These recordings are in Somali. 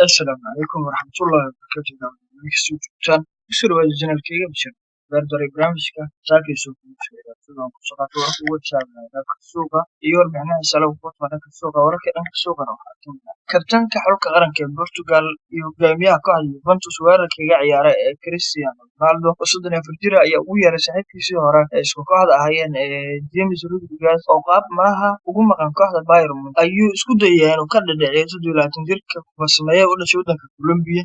Assalaamu calaykum waraxmatullaahi wabarakaatuh. Meel joogtaan, kusoo dhawaada channelkayga Bashir Beerdare. Barnaamijka saakayso sidaan kusoo qaato wararka ugu wajahaya dhanka suuqa iyo warbixinaha sare ku dhanka suuqa. Wararka dhanka suuqana waxaa ka mid ah kabtanka xulka qaranka ee Portugal iyo hogaamiyaha kooxda Juventus weerarka kaga ciyaara ee Cristiano Ronaldo oo 34 jir ah ayaa ugu yeeray saaxiibkiisii hore ee isku kooxda ahaayeen ee James Rodriguez, oo qaab malaha ugu maqan kooxda Bayern Munich. Ayuu isku dayayaa inuu ka dhadhiciyo 37 jirka farsameeye u dhashay waddanka Colombia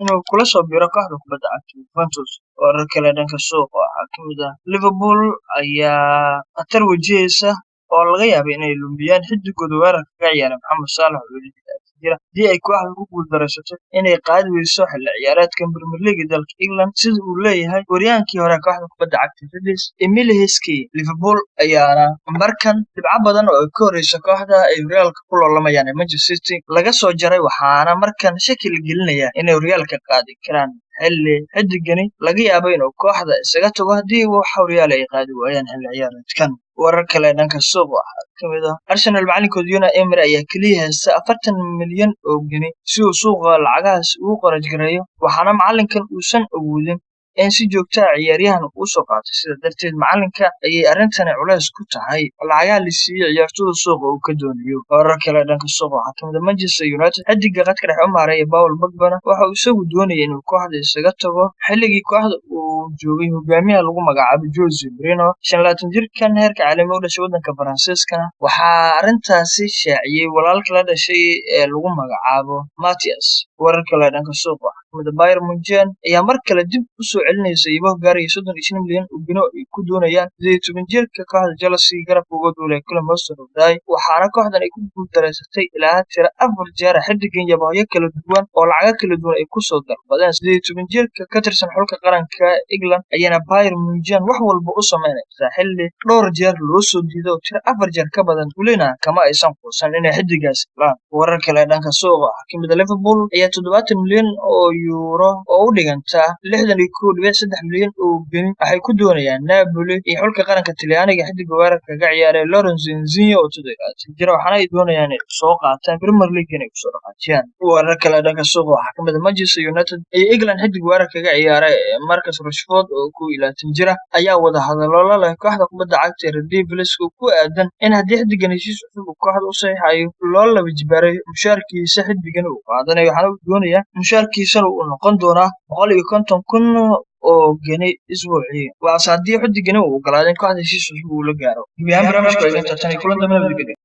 inuu kula soo biiro kooxda kubadda cagta Juventus. Warar kale dhanka suuqa waxaa ka mid ah Liverpool ayaa khatar wajahaysa oo laga yaabo inay lumiyaan xiddigooda weerarka kaga ciyaara Mohamed Salah oo 26 jir ah, haddii ay kooxdu ku guuldareysato inay qaadi weyso xilli ciyaareedkan Premier League dalka England, sida uu leeyahay weeraryahankii hore ee kooxda kubadda cagta Reds, Emile Heskey. Liverpool ayaana markan dhibco badan oo ay ka horeyso kooxda ay horyaalka ku loolamayaan ee Manchester City laga soo jaray, waxaana markan shaki la gelinaya inay horyaalka qaadi karaan, xilli xiddigani laga yaabo inuu kooxda isaga tago haddii wax horyaal ay qaadi waayaan xilli ciyaareedkan. Warar kale dhanka suuqa waxaa ka mid ah Arsenal macalinkooda Unai Emery ayaa kaliya haysta 40 milyan oo gini si uu suuqa lacagahaas ugu qarash gareeyo, waxaana macalinkan uusan awoodin in si joogto ah ciyaaryahan uu soo qaato. Sidaa darteed macalinka ayay arrintani culays ku tahay lacagaha la siiyo ciyaartoyda suuqa uu ka doonayo. Warar kale dhanka suuqa waxaa ka mid ah Manchester United xiddiga khadka dhexe u maareeya Paul Pogba waxa uu isagu doonayay inuu kooxda isaga tago xilligii kooxda uu joogay hogaamiyaha lagu magacaabo Jose Mourinho. 25 jirkan heerka caalami u dhashay waddanka Faransiiskana waxaa arrintaasi shaaciyay walaalka la dhashay ee lagu magacaabo Matthias. Warar kale dhanka suuqa waxaa ka mid ah Bayern Munchen ayaa mar kale dib u soo celinaysa iibo gaaraya 35 milyan oo gini oo ay ku doonayaan 18 jirka kooxda Chelsea garabka uga duulay Callum Hudson-Odoi, waxaana kooxdan ay ku guuldareysatay ilaa tiro afar jeer xiddigan yaboohyo kala duwan oo lacago kala duwan ay kusoo dalbadeen. 18 jirka ka tirsan xulka qaranka England ayaana Bayern Munchen wax walba u sameynaysaa, xilli dhowr jeer loo soo diiday oo tiro afar jeer ka badan, welina kama aysan quusan inay xiddigaas helaan. Warar kale dhanka suuqa waxaa ka mid ah Liverpool ayaa 70 milyan oo euro oo u dhiganta 61.3 milyan oo gini waxay ku doonayaan Napoli iyo xulka qaranka Talyaaniga xiddiga weerarka kaga ciyaaray Lorenzo Insigne oo 27 jir, waxaana ay doonayaan inay soo qaataan Premier League inay kusoo dhaqaajiyaan. Warar kale dhanka suuqa waxaa ka mid ah Manchester United iyo England xiddiga weerarka kaga ciyaaray Marcus Rashford oo 21 jir ah ayaa wada hadallo la leh kooxda kubadda cagta ee Red Devils oo ku aadan in haddii xiddigan heshiis cusub uu kooxda u saxiixayo loo laba jibaaray mushaarkiisa xiddigan uu qaadanayo, waxaana uu doonayaa mushaarkiisana uu noqon doonaa 150,000 oo geni isbuucii, waase haddii xiddigani uu ogolaado in kooxda heshiis cusub uu la gaaro. Gebi ahaan barnaamijka waa idinta tan iyo kulan dambe, nabadgelyo.